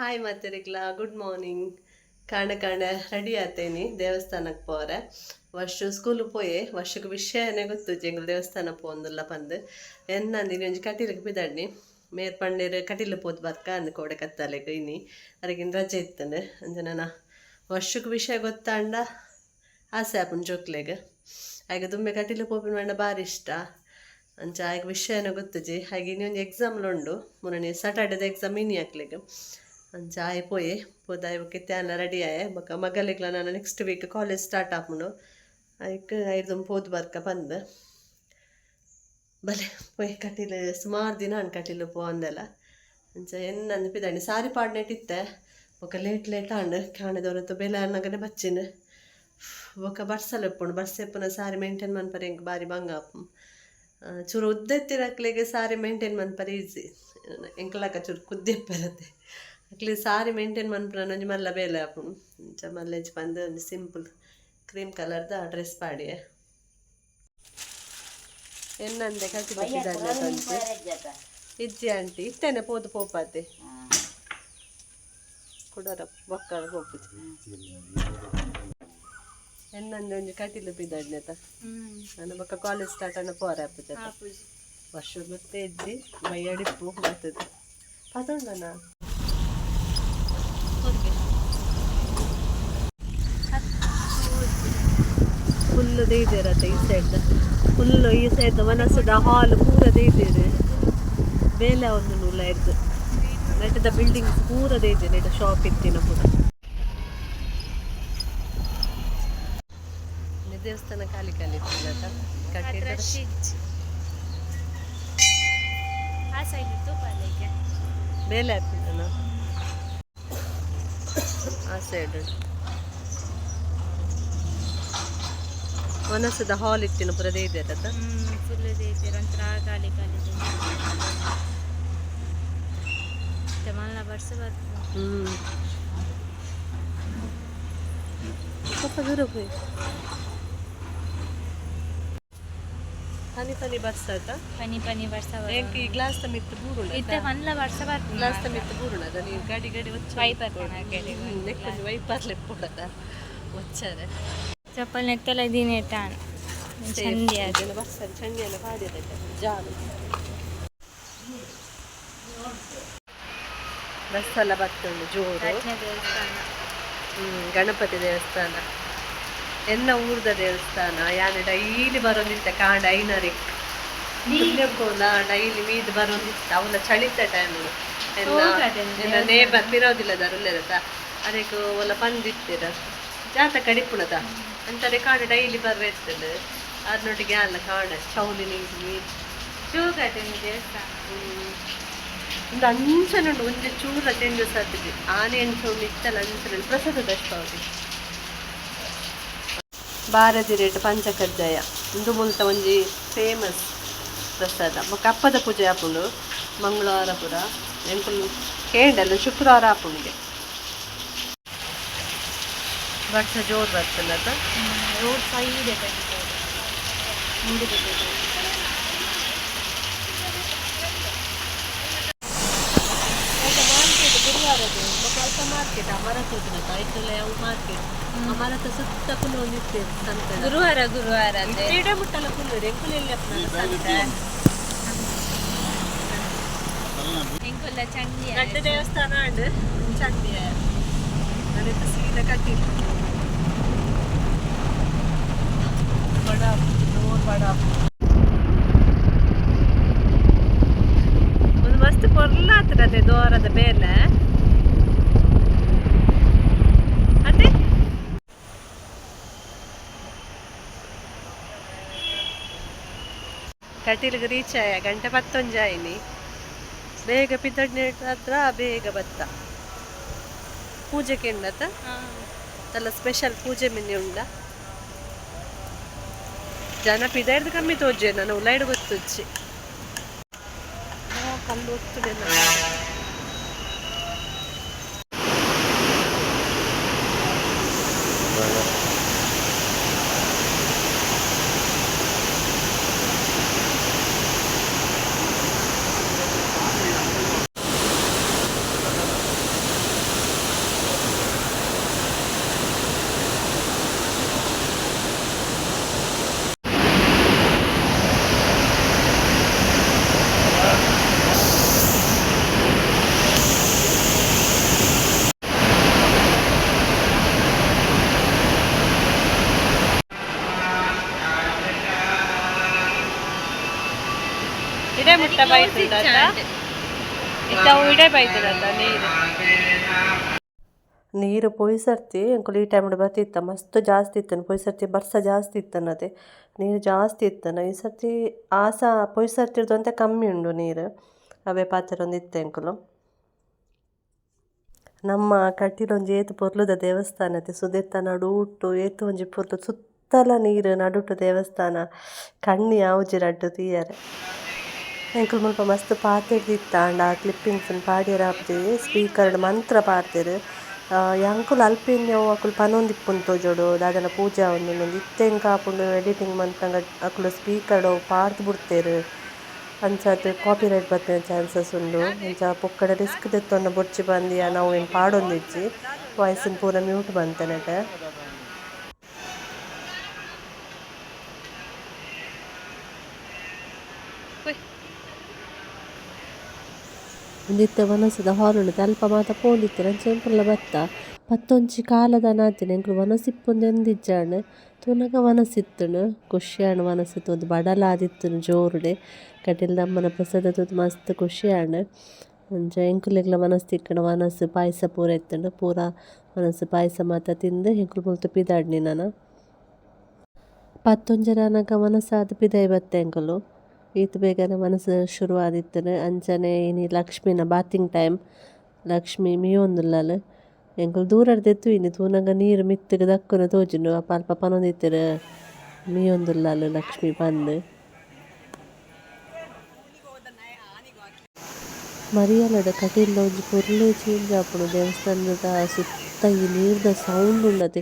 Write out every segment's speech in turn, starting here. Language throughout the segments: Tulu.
Hi ಮಾತೆರಿಗ್ಲ good morning. ಕಾಂಡೆ ಕಾಂಡೆ ರೆಡಿ ಆತೇನಿ ದೇವಸ್ಥಾನಕ್ಕೆ ಪೋರೆ. ವರ್ಷ ಸ್ಕೂಲ್ ಪೋಯೆ, ವರ್ಷಕ್ಕೆ ವಿಷಯನೇ ಗೊತ್ತು ಎಂಗ್ಲ ದೇವಸ್ಥಾನ ಪೋಂದುಲ್ಲ ಪಂದ್. ಎನ್ನಂದಿನಿ ಒಂಜಿ ಕಟೀಲಿಗೆ ಪಿದಡ್ನಿ. ಮೇರ್ ಪಂಡೇರು ಕಟೀಲು ಪೋದು ಬರ್ಕ ಅಂದ್ ಕೋಡೆ ಕತ್ತಲೆಗ್ ಇನಿ. ಅರೆಗಿನ ರಜೆ ಇತ್ತಂಡು. ಅಂಚ ನನ ವರ್ಷಕ್ಕೆ ವಿಷಯ ಗೊತ್ತಾಂಡ ಆಸೆ ಆಪುಂಡು ಜೋಕ್ಲೆಗ್. ಆಯ್ಗೆ ದುಂಬೆ ಕಟೀಲು ಪೋಪಿನ ಪಂಡ ಬಾರಿ ಇಷ್ಟ. ಅಂಚ ಆಯ್ಗೆ ವಿಷಯನ ಗೊತ್ತುಜಿ. ಹಾಗೆ ಇನಿ ಒಂಜಿ ಎಕ್ಸಾಮ್ಲ ಉಂಡು. ಮೊನ್ನೆ ಸ್ಯಾಟರ್ಡೇದ ಎಕ್ಸಾಮ್ ಇನಿ ಅಕ್ಲೆಗ್. ಅಂಚ ಆಯೆ ಪೋಯೆ ಪೋದಾಯ್ ಬೊಕ್ಕ ಇತ್ತೆ ರೆಡಿ ಆಯೆ. ಬೊಕ್ಕ ಮಗಲೆಗ್ಲ ನಾನು ನೆಕ್ಸ್ಟ್ ವೀಕ್ ಕಾಲೇಜ್ ಸ್ಟಾರ್ಟ್ ಆಪುಂಡು. ಐಕ್ ಐರ್ದುಂಬು ಪೋದು ಬರ್ಕ ಪಂದ್. ಬಲೆ ಪೋಯ್ ಕಟೀಲು ಸುಮಾರು ದಿನ ಆಂಡ್ ಕಟೀಲು ಪೋವಂದೆಲ. ಅಂಚ ಎನ್ನಂದ್ ಪಿದಡ್ನಿ ಸಾರಿ ಪಾಡ್ನೆಟ್ ಇತ್ತೆ. ಬೊಕ್ಕ ಲೇಟ್ ಲೇಟ್ ಆಂಡ್. ಕಾಣದವರತ್ತು ಬೇಲೆ ಆನಗನೆ ಬಚ್ಚಿನ. ಬೊಕ್ಕ ಬರ್ಸಲ ಇಪ್ಪುಂಡು. ಬರ್ಸ ಇಪ್ಪುನ ಸಾರಿ ಮೇಂಟೈನ್ ಮನ್ಪರೆ ಎಂಕ್ ಬಾರಿ ಬಂಗ ಆಪುಂಡು. ಚೂರು ಉದ್ದ ಇತ್ತಿನಕ್ಲೆಗ್ ಸಾರಿ ಮೇಂಟೈನ್ ಮನ್ಪರೆ ಈಸಿ. ಎಂಕ್ಲಕ ಚೂರು ಕುದ್ದಿಪ್ಪರತೆ ಅಕ್ಲೆಗ್ ಸಾರಿ ಮೇಂಟೈನ್ ಮನ್ಪುನ ಒಂಜಿ ಮಲ್ಲ ಬೇಲೆ ಆಪುಂಡು. ಅಂಚ ಮಲ್ಲೆಜ್ ಪಂದ್ ಒಂಜಿ ಸಿಂಪಲ್ ಕ್ರೀಮ್ ಕಲರ್ದ ಡ್ರೆಸ್ ಪಾಡಿಯೆ. ಎನ್ನಂದೆ ಕಟೀಲು ಪಿದಡ್ನೆ. ಇಜ್ಜಿ ಆಂಟಿ, ಇತ್ತೇನೆ ಪೋದು ಪೋಪಾತೆ. ಕುಡರ ಬೊಕ್ಕ ಪೋಪುಜಿ. ಎನ್ನಂದೆ ಒಂಜಿ ಕಟೀಲು ಪಿದಡ್ನೆತ. ನಾನು ಬೊಕ್ಕ ಕಾಲೇಜ್ ಸ್ಟಾರ್ಟ್ ಆಂಡ ಪೋರೆ ಆಪುಜ. ವರ್ಷ ಗೊತ್ತೇ ಇಜ್ಜಿ ಬಯ್ಯಡಿಪ್ಪು ಬರ್ತದೆ ಪತೊಂಡನ. ಫುಲ್ ದೇದಿರತ್ತೆ ಈ ಸೈಡ್ ಫುಲ್. ಈ ಸೈಡ್ ಮನಸ್ಸದ ಹಾಲ್ ಪೂರ ದೇದಿರು. ಬೇಲೆ ಒಂದು ನೂಲ ಇರ್ದು ನೆಟ್ಟದ ಬಿಲ್ಡಿಂಗ್ಸ್ ಪೂರ ದೇದಿರು. ನೆಟ್ಟ ಶಾಪ್ ಇತ್ತಿನ ಪೂರ. ದೇವಸ್ಥಾನ ಖಾಲಿ ಖಾಲಿ ಇತ್ತಿಲ್ಲ. ಕಟ್ಟಿದ ರಶ್ ಇಜ್ಜಿ ಆ ಸೈಡ್ ತೂಪಾಲಿಗೆ. ಬೇಲೆ ಆಗ್ತದನ ಆ ಸೈಡ್. ಮನಸ್ಸದ ಹಾಲ್ ಇತ್ತಿನ ಪೂರ ದೇದಿರತ್ತ. ಫುಲ್ ದೇದಿರು, ಒಂಥರ ಖಾಲಿ ಖಾಲಿ. ಮಲ್ಲ ಬರ್ಸ ಬರ್ಪು. ಸ್ವಲ್ಪ ದೂರ ಪೋಯಿ. ಪನಿ ಪನಿ ಬರ್ಸತ. ಪನಿ ಪನಿ ಬರ್ಸ. ಎಂಕ್ ಈ ಗ್ಲಾಸ್ ದ ಮಿತ್ತ್ ಬೂರುಂಡ. ಇತ್ತೆ ಮಲ್ಲ ಬರ್ಸ ಬರ್ಪು. ಗ್ಲಾಸ್ ದ ಮಿತ್ತ್ ಬೂರುಂಡ ನೀರು ಗಡಿ ಗಡಿ ಒಚ್ಚ. ವೈಪರ್. ನೆಕ್ಕೊಂಜಿ ವೈಪರ್ ಲೆಪ್ಪುಡತ ಒಚ್ಚರೆ. ಚಪ್ಪಲ್ ನೆತ್ತಲ ದಿನೇಟಾನ್ ಚಂಡಿ ಅದು. ಬರ್ಸ ಚಂಡಿ ಎಲ್ಲ ಪಾಡಿದೆ ಜಾನು. ಬಸ್ ಎಲ್ಲ ಬರ್ತುಂಡು ಜೋರು. ರತ್ನ ದೇವಸ್ಥಾನ. ಗಣಪತಿ ದೇವಸ್ಥಾನ, ಎನ್ನ ಊರ್ದ ದೇವಸ್ಥಾನ. ಯಾನ್ ಡೈಲಿ ಬರೋದಿತ್ತ ಕಾಂಡ ಐನರಿಕ್ ಪುಲ್ಯಕೋಲ ಡೈಲಿ ಮೀದ್ ಬರೋದಿತ್ತ. ಅವಲ ಚಳಿತ ಟೈಮ್. ಎನ್ನ ನೇಬರ್ ಪಿರೋದಿಲ್ಲ ದರುಲ್ಲೆರತ ಅದಕ್ಕೆ ಒಲ್ಲ ಪಂದಿತ್ತೀರ ಜಾತ ಕಡಿಪುಣದ ಅಂತಾರೆ. ಕಾಂಡ ಡೈಲಿ ಬರ್ರೆ ಇತ್ತಂಡು. ಅದ್ನೊಟ್ಟಿಗೆ ಅಲ್ಲ ಕಾಂಡ ಚೌಲಿ ನೀರು ಮೀದ್. ಶೋಕತೆ ದೇವಸ್ಥಾನ. ಒಂದು ಅಂಚನೆ ಉಂಡು. ಒಂಜಿ ಚೂರ ಚೇಂಜಸ್ ಆತಿದೆ. ಆನೆ ಅಂಚ ಉಂಡು ಇತ್ತಲ್ಲ ಅಂಚನೆ. ಪ್ರಸಾದ ದರ್ಶಾವತಿ ಭಾರತಿ ರೇಟ್ ಪಂಚಕಜ್ಜಾಯ ಉಂದು ಮುಲ್ತ ಒಂಜಿ ಫೇಮಸ್ ಪ್ರಸಾದ. ಬೊಕ್ಕ ಅಪ್ಪದ ಪೂಜೆ ಆಪುಂಡು ಮಂಗಳವಾರ ಪೂರ. ಎಂಕುಲು ಕೇಂಡಲ್ಲ ಶುಕ್ರವಾರ ಆಪುಂಡಿಗೆ. ವರ್ಷ ಜೋರು ಬರ್ತದೆ. Road side Moodbidri. ಮಾರ್ಕೆಟ್ ಗುರುವಾರದ್ದು. ಬೊಕ್ಕ ಅಲ್ಪ ಮಾರ್ಕೆಟ್ ಅಮರ ತೋಜುನತ ಐತಲ್ಲ ಅವು ಮಾರ್ಕೆಟ್. ಆ ಮರತ ಸುತ್ತ ಕುಲ್ಲೊಂದು ಇತ್ತೇರು ಸಂತೆ. ಗುರುವಾರ ಗುರುವಾರ ಅದೇ. ಇಡೇ ಮುಟ್ಟಲ್ಲ ಕುಲ್ಲುರು. ಎಂಕುಲು ಎಲ್ಲಿ ಅಪ್ಪನ ಸಂತೆ. ಎಂಕುಲ್ಲ ಚಂಡಿ. ರಡ್ಡ್ ದೇವಸ್ಥಾನ ಅಂಡ್ ಚಂಡಿಯ. ನನಗೆ ಸೀದಾ ಕಟೀಲು. ಬಡ ಜೋರ್ ಬಡ. ಒಂದು ಮಸ್ತ್ ಪೊರ್ಲಾತದೆ ದೋರದ ಬೇಲೆ ಅದೇ. ಕಟೀಲಿಗೆ ರೀಚ್ ಆಯ ಗಂಟೆ ಪತ್ತೊಂಜಿ ಆಯ್ನಿ. ಬೇಗ ಪಿದಡ್ನೆ ಹತ್ರ ಬೇಗ ಬತ್ತ. ಪೂಜೆ ಕೆಂಡತ ಅಲ್ಲ ಸ್ಪೆಷಲ್ ಪೂಜೆ ಮಿನಿ ಉಂಡ. ಜನ ಪಿದಾಯ್ದು ಕಮ್ಮಿ ತೋಜೆ. ನಾನು ಉಲೈಡ್ ಗೊತ್ತುಜ್ಜಿ. ಕಲ್ಲು ಒತ್ತುನೆ. ಇಡೆ ಮುಟ್ಟ ಬೈತುಂಡತ್ತ ಇತ್ತವು ಇಡೆ ಬೈತುಂಡತ್ತ ನೀರು ನೀರು ಪೊಯ್ಸರ್ತಿ ಎಂಕುಲು ಈ ಟೈಮ್ ಬತ್ತಿತ್ತ ಮಸ್ತ್ ಜಾಸ್ತಿ ಇತ್ತನು. ಪೊಯ್ಸರ್ತಿ ಬರ್ಸ ಜಾಸ್ತಿ ಇತ್ತನತೆ, ನೀರು ಜಾಸ್ತಿ ಇತ್ತನ. ಈ ಸರ್ತಿ ಆಸ ಪೊಯ್ಸರ್ತಿರ್ದು ಅಂತ ಕಮ್ಮಿ ಉಂಡು ನೀರು. ಅವೇ ಪಾತೆರೊಂದು ಇತ್ತೆ ಎಂಕುಲು. ನಮ್ಮ ಕಟೀಲೊಂಜಿ ಏತ್ ಪೊರ್ಲುದ ದೇವಸ್ಥಾನ ಅತೆ, ಸುದೆತ್ತ ನಡುಟು ಏತ್ ಒಂಜಿ ಪೊರ್ಲು, ಸುತ್ತಲ ನೀರು, ನಡುಟು ದೇವಸ್ಥಾನ, ಕಣ್ಣು ಯಾವುಜಿ ರಡ್ಡ್ ತೂಯರೆ. ಎಂಕುಲು ಮುಲ್ಪ ಮಸ್ತ್ ಪಾತೆರ್ದಿತ್ತ, ಆಂಡ ಆ ಕ್ಲಿಪ್ಪಿಂಗ್ಸ್ ಪಾಡ್ಯೆರ ಆಪುಜಿ. ಸ್ಪೀಕರ್ಡ್ ಮಂತ್ರ ಪಾಡ್ದೆರ್. ಎಂಕುಲು ಅಲ್ಪಿನ್ಯವು ಅಕುಲು ಪನೊಂದಿಪ್ಪುನು ತೋಜೊಡು, ದಾದನ ಪೂಜೆ ಆವೊಂದುಂಡು. ಇತ್ತೆ ಎಂಕ್ ಆಪುಂಡು ಎಡಿಟಿಂಗ್ ಮನ್ಪುನಗ ಅಕುಲು ಸ್ಪೀಕರ್ಡ್ ಅವು ಪಾಡ್ದ್ ಬುಡ್ತೆರ್. ಅಂಚಾದ್ ಕಾಪಿ ರೈಟ್ ಬರ್ಪಿನ ಚಾನ್ಸಸ್ ಉಂಡು. ಅಂಚ ಪೊಕ್ಕಡೆ ರಿಸ್ಕ್ ದೆತ್ತೊನ್ನ ಬೊರ್ಚಿ ಪಂದ್ ಯಾನ್ ಅವು ಪಾಡೊಂದಿಜ್ಜಿ. ವಾಯ್ಸ್ನ್ ಪೂರ ಮ್ಯೂಟ್ ಮಂತೆನೆಟ್. ಒಂದಿತ್ತೆ ವನಸದ ಹಾಲ್ ಉಂಡು, ಅಲ್ಪ ಮಾತ ಪೋಂದಿತ್ತೆರ್. ಅಂಚ ಎಂಕುಲ್ಲ ಬತ್ತ ಪತ್ತೊಂಜಿ ಕಾಲದ ನಾತಿನ ಎಂಕುಲು ವನಸ್ ಇಪ್ಪುಂದು ಎಂದಿಜ್ಜಾಂಡ್ ತೂನಗ ವನಸ್ ಇತ್ತುಂಡು. ಖುಷಿ ಆಂಡ್ ವನಸ್ ತೂದು, ಬಡಲಾದಿತ್ತುಂಡು ಜೋರುಡೆ. ಕಟೀಲ್ದಮ್ಮನ ಪ್ರಸಾದ ತೂದು ಮಸ್ತ್ ಖುಷಿ ಆಂಡ್. ಅಂಚ ಎಂಕುಲೆಗ್ಲ ವನಸ್ ತಿಕ್ಕುಂಡು. ವನಸ್ ಪಾಯಸ ಪೂರ ಇತ್ತುಂಡು, ಪೂರ ವನಸ್ ಪಾಯಸ ಮಾತ ತಿಂದು ಎಂಕುಲು ಮುಲ್ತು ಪಿದಾಡ್ನಿ. ನನ ಪತ್ತೊಂಜೆರಾನಗ ವನಸಾದ್ ಪಿದಾಯಿ ಬತ್ತೆ ಎಂಕುಲು. ಈತ್ ಬೇಗನೆ ವನಸ್ ಶುರು ಆದಿತ್ತುಂಡು. ಅಂಚನೆ ಇನಿ ಲಕ್ಷ್ಮಿನ ಬಾತಿಂಗ್ ಟೈಮ್, ಲಕ್ಷ್ಮಿ ಮೀಯೊಂದುಲ್ಲಲ್. ಎಂಕುಲು ದೂರಡ್ದೆ ತೂಯಿನಿ, ತೂನಗ ನೀರು ಮಿತ್ತುಗ್ ದಕ್ಕುನ ತೋಜುಂಡು. ಅಲ್ಪ ಅಲ್ಪ ಪನೊಂದಿತ್ತೆರ್ ಮೀಯೊಂದುಲ್ಲಲ್ ಲಕ್ಷ್ಮಿ ಪಂದ್. ಮರಿಯಲಡ್ ಕಟೀಲ್ದ ಒಂಜಿ ಪೊರ್ಲೇ ಚೇಂಜ್ ಆಪುಂಡು. ದೇವಸ್ಥಾನದ ಸುತ್ತ ಈ ನೀರ್ದ ಸೌಂಡ್ ಉಂಡತೆ,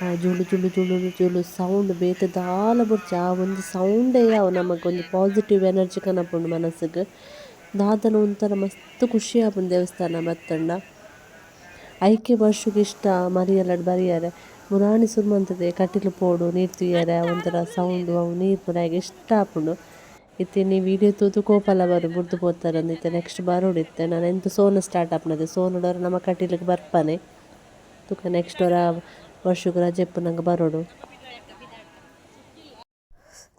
ಆ ಜುಳು ಜುಳು ಜುಳು ಜುಳು ಸೌಂಡ್ ಬೇತೆ ದಾಲ ಬೊರ್ಚಿ, ಆ ಒಂಜಿ ಸೌಂಡೇ ಯಾವು ನಮಕ್ ಒಂಜಿ ಪಾಸಿಟಿವ್ ಎನರ್ಜಿ ಕನಪುಂಡು ಮನಸ್ಸುಗ್. ದಾದನ ಒಂಥರ ಮಸ್ತ್ ಖುಷಿ ಆಪುಂಡು ದೇವಸ್ಥಾನ ಬತ್ತಂಡ. ಐಕೆ ವರ್ಷಗ್ ಇಷ್ಟ ಮರಿಯಲಡ್ ಬರಿಯರೆ. ಮುರಾನಿ ಸುರು ಮಂತುದೆ ಕಟೀಲು ಪೋಡು ನೀರು ತೂಯರೆ, ಒಂಥರ ಸೌಂಡು ಅವು ನೀರು ಪೂರ ಇಷ್ಟ ಆಪುಂಡು. ಇತ್ತೆ ನೀ ವೀಡಿಯೋ ತೂದು ಕೋಪಲ ಬರು ಬುಡ್ದು ಪೋತಾರಂದು. ಇತ್ತೆ ನೆಕ್ಸ್ಟ್ ಬರೋಡು ಇತ್ತೆ ನಾನು ಎಂತ ಸೋನ ಸ್ಟಾರ್ಟ್ ಆಪುನದೆ, ಸೋನಡೋರ ನಮ್ಮ ಕಟೀಲಿಗೆ ಬರ್ಪಾನೆ ತುಕ ನೆಕ್ಸ್ಟ್ ವರ ವರ್ಷಗ್ ರಜೆ ಇಪ್ಪುನಗ ಬರೋಡು.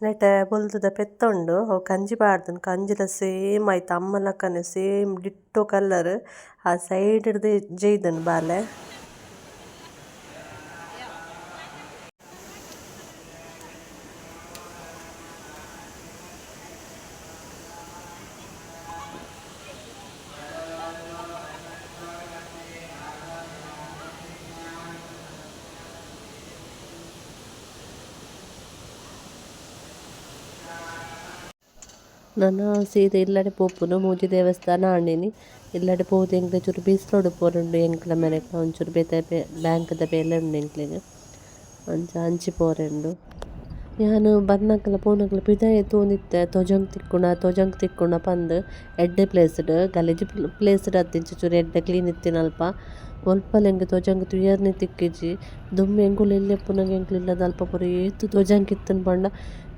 ನೆಟೆ ಬೊಲ್ದುದ ಪೆತ್ತ ಉಂಡು, ಅವು ಕಂಜಿ ಪಾಡ್ದುಂಡು. ಕಂಜಿಲ ಸೇಮ್ ಆಯ್ತು ಅಮ್ಮ ಲಕ್ಕನೆ, ಸೇಮ್ ಡಿಟ್ಟೋ ಕಲರ್. ಆ ಸೈಡ್ ಡ್ದ್ ಜೈದುಂಡು ಬಾಲೆ. ನನ ಸೀದ ಇಲ್ಲಡೆ ಪೋಪುನು ಮೂಜಿ ದೇವಸ್ಥಾನ ಆಂಡಿನಿ. ಇಲ್ಲಡೆ ಪೋದು ಎಂಕ್ಲೆ ಚೂರು ಬಿಸ್ಲೋಡು ಪೋರುಂಡು, ಎಂಕ್ಲ ಮನೆಕ್ಲ ಒಂಚೂರು ಬೇತೆ ಬ್ಯಾಂಕ್ದ ಬೇಲೆ ಉಂಡು ಎಂಕ್ಲೆಗ್, ಅಂಚ ಅಂಚಿ ಪೋರೆಂಡು. ಯಾನ್ ಬರ್ನಕಲ ಪೋನಕಲ ಪಿದಾಯಿ ತೂವೊಂದಿತ್ತೆ, ತೊಜಂಕ್ ತಿಕ್ಕುಣ ತೊಜಂಕ್ ತಿಕ್ಕುಣ ಪಂದ್. ಎಡ್ಡೆ ಪ್ಲೇಸ್ಡ್, ಗಲೀಜು ಪ್ಲೇಸ್ಡ್ ಅತ್ತ್, ಚೂರು ಎಡ್ಡೆ ಕ್ಲೀನ್ ಇತ್ತಿನಲ್ಪ. ಒಲ್ಪಲ ಎಂಕ್ ತೊಜಂಕ್ ತೂಯರ್ನೆ ತಿಕ್ಕಿಜಿ. ದುಂಬು ಎಂಕುಲು ಎಲ್ಯ ಉಪ್ಪುನಗ ಎಂಕ್ಲು ಇಲ್ಲದ ಅಲ್ಪ ಪೂರ ಏತ್ ತೊಜಂಕ್ ಇತ್ತುಂಡು ಪಂಡ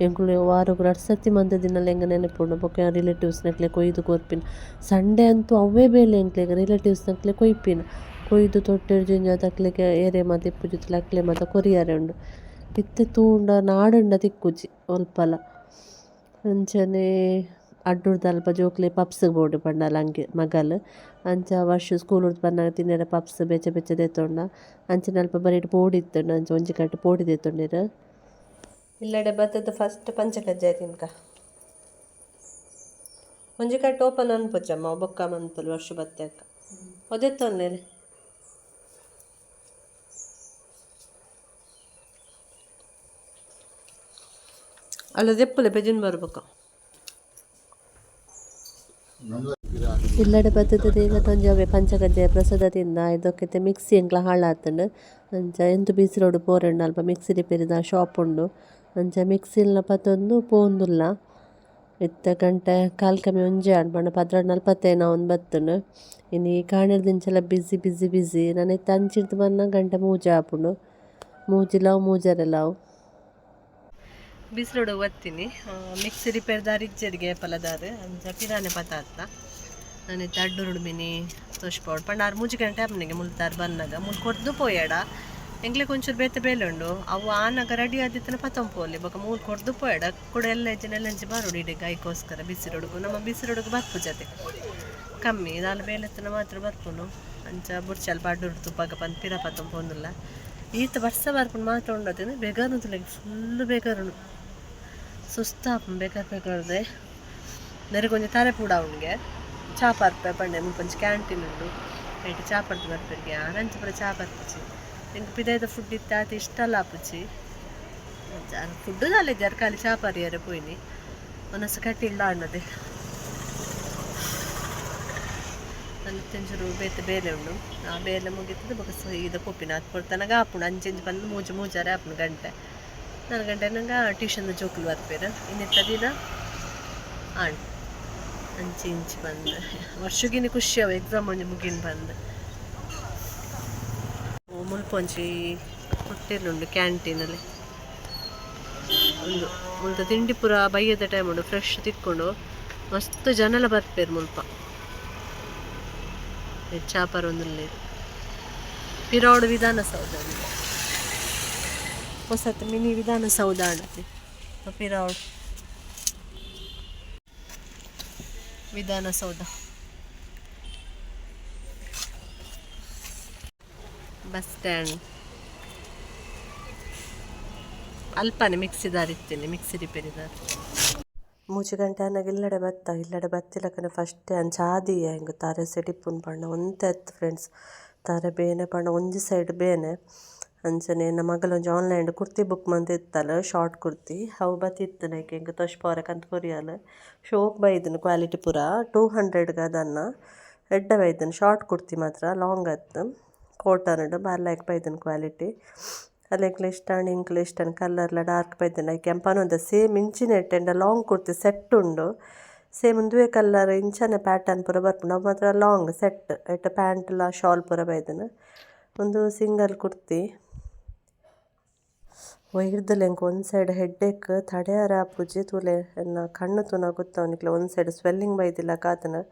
ಎಂಕುಲು ವಾರೊಗು ರಡ್ಡ್ ಸರ್ತಿ ಮಂತ್ ದಿನಲ ಎಂಕ್ ನೆನಪುಂಡು. ಬೊಕ್ಕ ರಿಲೇಟಿವ್ಸ್ ನಕ್ಲೆ ಕೊಯ್ದು ಕೊರ್ಪಿನ. ಸಂಡೆ ಅಂತೂ ಅವ್ವೇ ಬೇಲೆ ಎಂಕ್ಲೆಗ್, ರಿಲೇಟಿವ್ಸ್ ನಕ್ಲೆ ಕೊಯ್ಪಿನ. ಕೊಯ್ದು ತೊಟ್ಟೆಡ್ ಜಿಂಜ ಅಕ್ಲೆಗ್ ಏರೆ ಮಾತ ಇಪ್ಪುಜಿ ಅಕ್ಲೆ ಮಾತ ಕೊರಿಯರೆ ಉಂಡು. ಇತ್ತೆ ತೂಂಡ ನಾಡುಂಡ ತಿಕ್ಕುಜಿ ಒಲ್ಪಲ. ಅಂಚನೆ ಅಡ್ಡೂರ್ದಲ್ಪ ಜೋಕ್ಲೆ ಪಪ್ಸ್ ಬೋಡು ಪಂಡಲ ಅಂಗೆ ಮಗಲ್. ಅಂಚ ವರ್ಷ ಸ್ಕೂಲ್ ಬನ್ನಗ ತಿನ್ಯರೆ ಪಪ್ಸ್ ಬೆಚ್ಚ ಬೆಚ್ಚ ದೆತ್ತೊಂಡ. ಅಂಚನೆ ಅಲ್ಪ ಬರಿಟ್ ಪೋಡಿ ಇತ್ತುಂಡು, ಅಂಚ ಒಂಜಿ ಕಟ್ಟು ಪೋಡಿ ದೆತ್ತೊಂಡೆರ್. ಇಲ್ಲಡೆ ಬತ್ತದ ಫಸ್ಟ್ ಪಂಚಕಜ್ಜಾಯ ತಿನ್ಕ. ಒಂಜಿ ಕಟ್ಟು ಓಪನ್ ಅನ್ಪುಜಮ್ಮ, ಬೊಕ್ಕ ಮನ್ಪುಲಿ ವರ್ಷ ಬತ್ತೆಕ್ಕ ಒದೆತ್ತೊನ್ನೇರೆ. ಅಲ್ಲ ದೆಪ್ಪುಲೆ ಪೆಜಿನ್ ಬರ್ಬೇಕು. ಇಲ್ಲಡೆ ಬತ್ತದ ದೇವತೊಂಜಿ ಅವೇ ಪಂಚಕಜ್ಜಾಯ ಪ್ರಸಾದ ತಿಂದ. ಇದಕ್ಕಿತ್ತೆ ಮಿಕ್ಸಿ ಎಂಕ್ಲ ಹಾಳಾತುಂಡು. ಅಂಚ ಎಂತು ಬಿಸಿಲೋಡು ಪೋರೆಂಡು, ಅಲ್ಪ ಮಿಕ್ಸಿ ರಿಪೇರಿದ ಶಾಪ್ ಉಂಡು. ಅಂಚ ಮಿಕ್ಸಿಲ್ನ ಪತೊಂದು ಪೋಂದುಲ್ಲ. ಇತ್ತೆ ಗಂಟೆ ಕಾಲ್ ಕಮ್ಮಿ ಒಂಜಿ ಆಂಡ್ ಪಂಡ 12:45 ಆವೊಂದು ಬತ್ತುಂಡು. ಇನಿ ಕಾಣೆರ್ದಿಂಚಲ ಬಿಸಿ ಬಿಸಿ ಬಿಸಿ. ನನ ಇತ್ತೆ ಅಂಚಿರ್ದ್ ಬನ್ನಗ ಗಂಟೆ ಮೂಜಿ ಆಪುಂಡು, ಮೂಜಿಲಾವು ಮೂಜರೆಲಾವು. ಬಿಸಿಲೋಡು ಬತ್ತೀನಿ. ಮಿಕ್ಸಿ ರಿಪೇರ್ದಾರ್ ಇಜ್ಜೆರಿಗೆ ಏಪಲದಾರ್, ಅಂಚ ಪಿರಾನೆ ಪತಾತ್ತ. ನಾನು ಅಡ್ಡೂರುಡು ಮಿನಿ ತೋಷ್ಪೋಡು ಪಂಡ ಆರು 3 ಗಂಟೆ ಆಪುನಿಗೆ ಮುಲ್ತಾರ್ ಬನ್ನಗ. ಮುಲ್ ಕೊರ್ದು ಪೋಯಡ ಎಂಕ್ಲೆಗ್ ಒಂಚೂರು ಬೇತೆ ಬೇಲೆ ಉಂಡು. ಅವು ಆನಗ ರೆಡಿ ಆದಿತ್ತನ ಪತ್ತೊಂದು ಪೋಲಿ ಬೊಕ ಮೂಲು ಕೊರ್ದು ಪೋಯಡ ಕೂಡ ಎಲ್ಲ ಇಜ್ಜಿನ ಎಲ್ಲಂಚಿ ಬರೋಡು ಇಡೀ ಐಕೋಸ್ಕರ ಬಿಸಿರೋಡುಗು ನಮ್ಮ ಬಿಸಿರೋಡುಗು ಬರ್ಪು ಜತೆ ಕಮ್ಮಿ ದಾಲ ಬೇಲೆತ್ತನ ಮಾತ್ರ ಬರ್ಪುನು ಅಂಚ ಬುಡ್ಚಲ್ ಪಾಡುರು ತುಪ್ಪಾಗ ಪಂದ್ ಪಿರ ಪತ್ತೊಂದು ಪೋಂದುಲ್ಲ. ಈತ ಬರ್ಸ ಬರ್ಪುನು ಮಾತ್ರ ಉಂಡು ಬೇಗಾರು ಫುಲ್ ಬೇಗಾರುಂಡು ಸುಸ್ತಾಪುಂಡು ಬೇಕಾರ ಬೇಗಾರ್ದೆ ನೆರೆಗೊಂಜಿ ತಾರೆ ಪೂಡ ಉಂಡ್ಗೆ ಚಾ ಪರ್ಪೆ ಪಂಡೆ ಮುಲ್ಪ ಒಂಜಿ ಕ್ಯಾಂಟೀನ್ ಉಂಡು ಐಟ್ ಚಾ ಪರ್ದು ಬರ್ಪೆರ್ಗೆ ಆನಂಚ ಪೂರ ಚಾ ಪರ್ಪುಜಿ ಎಂಕ್ ಪಿದಾಯ್ದ ಫುಡ್ ಇತ್ತೆ ಆತ್ ಇಷ್ಟಲ ಆಪುಜಿ ಫುಡ್ ದಾಲ ಇಜ್ಜಾರ್ ಖಾಲಿ ಚಾ ಪರಿಯರೆ ಪೋಯಿನಿ ಒನಸ್ ಕಟ್ಟಿಲ್ಲ ಅಣ್ಣದೆ ಒಂಚೂರು ಬೇತೆ ಬೇಲೆ ಉಂಡು ಆ ಬೇಲೆ ಮುಗಿತದೆ ಬೊಕ ಸೀದ ಪೋಪಿನ ಅತ್ ಪೊರ್ತನಗ ಆಪುಂಡು ಅಂಚಿಂಚಿ ಬಂದು ಮೂಜಿ ಮೂಜರೆ ಆಪುಂಡು ಗಂಟೆ 4 ಗಂಟೆ ನಂಗೆ ಟ್ಯೂಷನ್ ಜೋಕುಲು ಬರ್ಪೆರ್ ಇನ್ನಿತ್ತ ದಿನ ಆಂಡ್ ಅಂಚಿ ಇಂಚಿ ಬಂದು ವರ್ಷಗಿನ ಖುಷಿ ಅವು ಎಕ್ಸಾಮ್ ಒಂಜಿ ಮುಗಿನ ಬಂದು ಮುಲ್ಪ ಒಂಜಿ ಹೋಟೆಲ್ ಉಂಡು ಕ್ಯಾಂಟೀನಲ್ಲಿ ಉಂದು ಮುಲ್ಪ ತಿಂಡಿ ಪೂರ ಬಯ್ಯದ ಟೈಮ್ ಉಂಡು ಫ್ರೆಶ್ ತಿಕ್ಕೊಂಡು ಮಸ್ತ್ ಜನಲ ಬರ್ಪೆರ್ ಮುಲ್ಪ ಚಾಪರ್ ಒಂದುಲ್ಲೆರ್ ಪಿರೋಡು ವಿಧಾನಸೌಧ ಉಂಡು ಹೊಸತ್ ಮಿನಿ ವಿಧಾನಸೌಧ ಆಂಡ್ ಪಿರಾವಡ್ ವಿಧಾನಸೌಧ ಬಸ್ ಸ್ಟ್ಯಾಂಡ್ ಅಲ್ಪನೆ ಮಿಕ್ಸಿದಾರ್ ಇತ್ತೇನೆ ಮಿಕ್ಸಿ ರಿಪೇರಿದಾರ್ 3 ಗಂಟೆ ಆನಗ ಇಲ್ಲಡೆ ಬತ್ತ ಇಲ್ಲಡೆ ಬತ್ತಿಲಕನೆ ಫಸ್ಟ್ ಅಂಚ ಆದಿಯ ಎಂಕ್ ತಾರೆ ಸೆಡಿಪುನ್ ಪಂಡ ಒಂತೆ ಅತ್ ಫ್ರೆಂಡ್ಸ್ ತಾರೆ ಬೇನೆ ಪಂಡ ಒಂಜಿ ಸೈಡ್ ಬೇನೆ ಅಂಚನೆ ಎನ್ನ ಮಗಲ್ ಒಂಜಿ ಆನ್ಲೈನ್ ಕುರ್ತಿ ಬುಕ್ ಮಂತಿತ್ತಲ್ ಶಾರ್ಟ್ ಕುರ್ತಿ ಅವು ಬತ್ತಿತ್ತುಂಡು ಐಕ್ ಎಂಕ್ ತೋಜ್ಪಾವರೆ ಕಂತ್ ಕೊರಿಯಲ್ ಶೋಕ್ ಬೈದುಂಡು ಕ್ವಾಲಿಟಿ ಪೂರ 200 ಗ್ ಅದನ್ನ ಎಡ್ಡೆ ಬೈದುಂಡು ಶಾರ್ಟ್ ಕುರ್ತಿ ಮಾತ್ರ ಲಾಂಗ್ ಅತ್ತ್ ಕಾಟನ್ ಡ್ ಬಾರಿ ಲಾಯ್ಕ್ ಬೈದುಂಡು ಕ್ವಾಲಿಟಿ ಅಲೆಗ್ಲ ಇಷ್ಟ ಆಂಡ್ ಎಂಕ್ಲ ಇಷ್ಟ ಆಂಡ್ ಕಲರ್ ಲ ಡಾರ್ಕ್ ಬೈದುಂಡು ಐಕ್ ಎಂಪನ ಸೇಮ್ ಇಂಚಿನ ಎಡ್ಡೆ ಲಾಂಗ್ ಕುರ್ತಿ ಸೆಟ್ ಉಂಡು ಸೇಮ್ ಉಂದುವೇ ಕಲರ್ ಇಂಚನೆ ಪ್ಯಾಟರ್ನ್ ಪೂರ ಬರ್ಪುಂಡು ಅವು ಮಾತ್ರ ಲಾಂಗ್ ಸೆಟ್ ಐತ ಪ್ಯಾಂಟ್ ಲ ಶಾಲ್ ಪೂರ ಬೈದುಂಡು ಉಂದು ಸಿಂಗಲ್ ಕುರ್ತಿ. ಒಯ್ರ್ದಲ ಎಂಕ್ ಒಂಜಿ ಸೈಡ್ ಹೆಡ್ಡೇಕ್ ತಡೆಯರೆ ಆಪುಜಿ ತೂಲೆ ಎನ್ನ ಕಣ್ಣು ತೂನಗ ಗೊತ್ತಾವು ನಿಕ್ಲೆ ಒಂಜಿ ಸೈಡ್ ಸ್ವೆಲ್ಲಿಂಗ್ ಬೈದಿಲಕ ಆತುಂಡು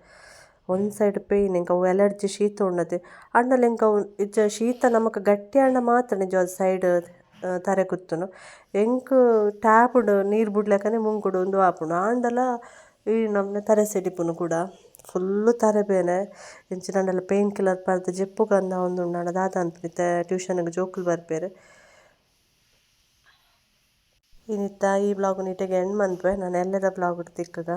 ಒಂಜಿ ಸೈಡ್ ಪೇಯ್ನ್ ಎಂಕ್ ಅವು ಎಲರ್ಜಿ ಶೀತ ಉಂಡತೆ ಆಂಡಲ ಎಂಕ್ ಅವು ಇಜ್ಜ ಶೀತ ನಮಕ್ ಗಟ್ಟಿ ಆಂಡ ಮಾತ್ರ ನಿಜವಾದ್ ಸೈಡ್ ತರೆ ಕುತ್ತುನು ಎಂಕ್ ಟ್ಯಾಪ್ ಡ್ ನೀರು ಬುಡ್ಲೆಕನೆ ಮುಂಕುಡು ಉಂದು ಆಪುಂಡು ಆಂಡಲ ಈ ನಮ್ನೆ ತರೆ ಸೆಡಿಪುನು ಕೂಡ ಫುಲ್ಲ್ ತರೆ ಬೇನೆ ಎಂಚಿನಾಂಡಲ ಪೇಯ್ನ್ ಕಿಲ್ಲರ್ ಪರ್ದ್ ಜೆಪ್ಪುಗಂದ ಆವೊಂದುಂಡು ಆಂಡ ದಾದ ಅನ್ಪುನಿ ಇತ್ತೆ ಟ್ಯೂಷನ್ ಗ್ ಜೋಕುಲು ಬರ್ಪೆರ್. ಇನಿತ್ತ ಈ ಬ್ಲಾಗ್ ಇಟೆಗೆ ಎಂಡ್ ಮನ್ಪುವೆ ನಾನು ಎಲ್ಲದ ಬ್ಲಾಗ್ ತಿಕ್ಕುಗ.